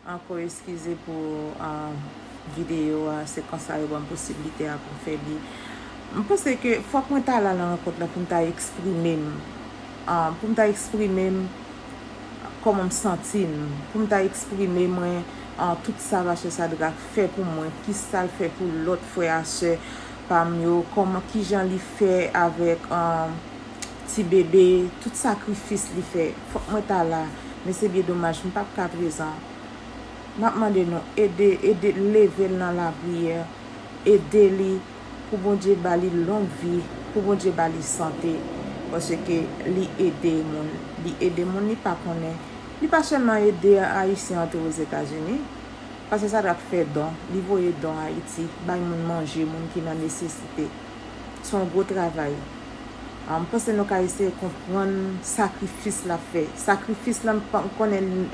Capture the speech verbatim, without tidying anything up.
Ankò eskize pou, ah, videyo a, se konsa yo ban m posiblite a pou m fè li. M panse ke fòk mwen ta la nan rankont la pou m ta eksprime m. Ah, pou m ta eksprime m kòman m santi m. Pou m ta eksprime mwen, ah, tout sa pastè Sadrak fè pou mwen, ki sa l fè pou lòt frè a sè pa m yo, kòman, kijan li fè avèk, ah, ti bebe, tout sakrifis li fè. Fòk mwen ta la, men se byen domaj, m p ap ka prezan. M ap mande nou, ede, ede leve l nan lapriyè, ede li pou Bondye ba li long vi, pou Bondye ba li sante, paske li ede moun, li ede moun li pa konnen. Li pa sèlman ede Ayisyen an tou Ozetazini, pastè Sadrak fè don, li voye don Ayiti, bay moun manje, moun ki nan nesesite. Se yon gwo travay. Ah, m panse nou ka eseye konprann sakrifis l ap fè. Sakrifis la, m pa, m konnen,